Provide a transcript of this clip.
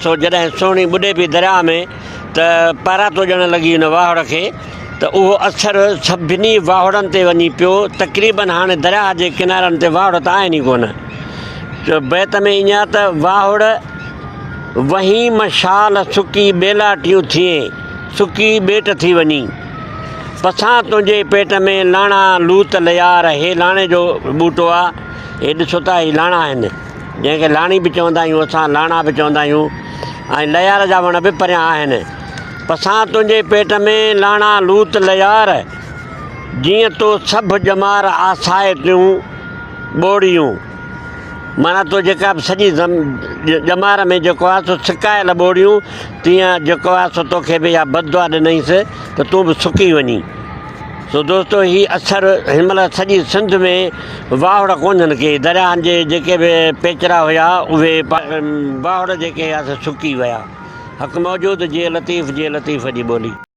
سو جڏهن سهڻي ٻڏي پئي درياهه ۾ ته پاراتو ڏيڻ لڳي ان واهڙ کي ته اهو اثر سڀني واهڙن تي وڃي پيو. تقريبن هاڻي درياهه جي ڪنارن تي واهڙ ته آهن ئي ڪونه. بيت ۾ ائين آهي ته واهڙ وهين مشال سڪي ٻيلاٽيون ٿئين، سڪي ٻيٽ ٿي وڃي. پسان تنهنجي پيٽ ۾ لاڻا لوت ليار، هي لاڻي جو ٻوٽو آ، هي ڏسو ٿا هي لاڻا آهن. جنهن کي لاڻي به چوندا آهيون اسان لاڻا به چوندا آهيون ۽ ليار جا وڻ به پريان آهن. پسان تنهنجي پيٽ ۾ لاڻا لوت ليار، جيئن تو سڀ ڄمار آسائتيون ٻوڙيون. معنيٰ تو جيڪا به سڄي ڄمار ۾ جيڪو آهي سو سڪايل ٻوڙيون، تيئن جيڪو آهي سو توکي به اها بددعا ڏنئينس ته تون به سڪي وڃين. سو دوستو هي اثر هن مهل سڄي سنڌ ۾ واهڙ ڪونهن ڪي درياهن جي جيڪي به پيچرا هيا اهي واهڙ جيڪي هيا سي سڪي ويا. حق موجود جيئي لطيف جيئي لطيف جي ٻولي.